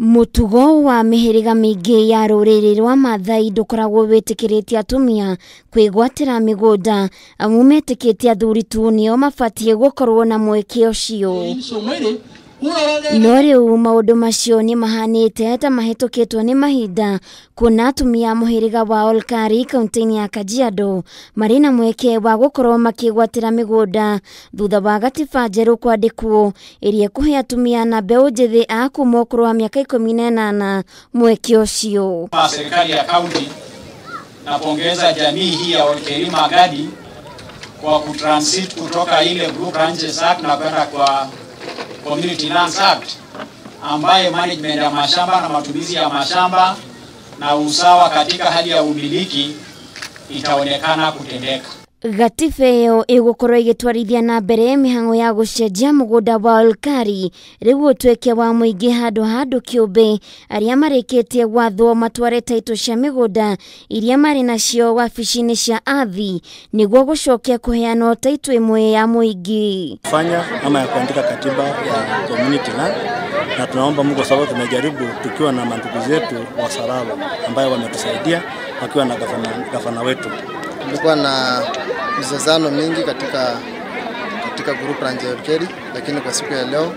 Mutugo wa mĩhĩrĩga mĩingĩ ya rũrĩrĩ rwa Maathai ndũkoragwo wĩtĩkĩrĩtie atumia kwĩgwatĩra mĩgũnda amu metĩkĩtie athuri tu nĩo mabatiĩ gũkorwo na mweke ũcio. No rĩu maũndũ macio nĩ mahanĩte ta mahĩtũkĩtwo nĩ mahinda kuona atumia a mũhĩrĩga wa Olkari kaunti-inĩ ya Kajiado marĩ na mweke wa gũkorwo makĩgwatĩra mĩgũnda thutha wa gatiba njerũ kwandĩkwo ĩrĩa ĩkũhe atumia na mbeũ njĩthĩ a kuma ũkũrũ wa mĩaka 18 mweke ũcio. Serikali ya kaunti napongeza jamii hii ya Olkeri Magadi kwa kutransit kutoka ile Group Ranches Act na kwenda kwa Community Lands Act ambaye management ya mashamba na matumizi ya mashamba na usawa katika hali ya umiliki itaonekana kutendeka. Gatiba ĩyo ĩgũkorwo ĩgĩtwarithia na mbere mĩhang'o ya gũcenjia mũgũnda wa Olkari rĩu ũtuĩke wa mũingĩ handũ ha andũ kĩũmbe arĩa marĩkĩtie gwathwo matware taitũ cia mĩgũnda iria marĩ nacio wabici-inĩ cia ardhi nĩguo gũcokia kũheanwo taitũ ĩmwe ya mũingĩ. Fanya ama ya kuandika katiba ya community land, na tunaomba Mungu sababu tumejaribu tukiwa na mandugu zetu wa Saralo ambayo wametusaidia wakiwa na gavana wetu. Kulikuwa na mzozano mingi katika group ranch ya Olkeri, lakini kwa siku ya leo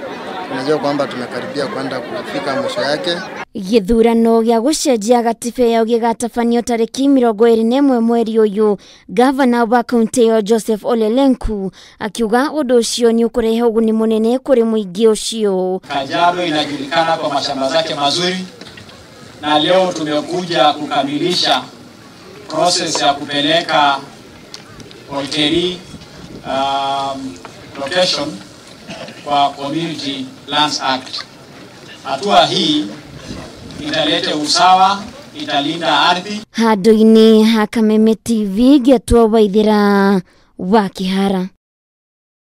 tunajua kwamba tumekaribia kwenda kufika mwisho yake. Gĩthurano gĩa gũcenjia gatiba ĩyo gĩgatabanio tarĩki 21 mweri ũyũ. Gavana wa kaunti ĩyo Joseph Ole Lenku akiuga ũndũ ũcio nĩ ũkũrehe ũguni mũnene kũrĩ mũingĩ ũcio. Kajiado inajulikana kwa mashamba zake mazuri, na leo tumekuja kukamilisha process ya kupeleka Olkeri location kwa Community Lands Act. Hatua hii italete usawa, italinda ardhi. Handũ-inĩ ha Kameme TV ngĩatua Waithĩra wa Kĩhara.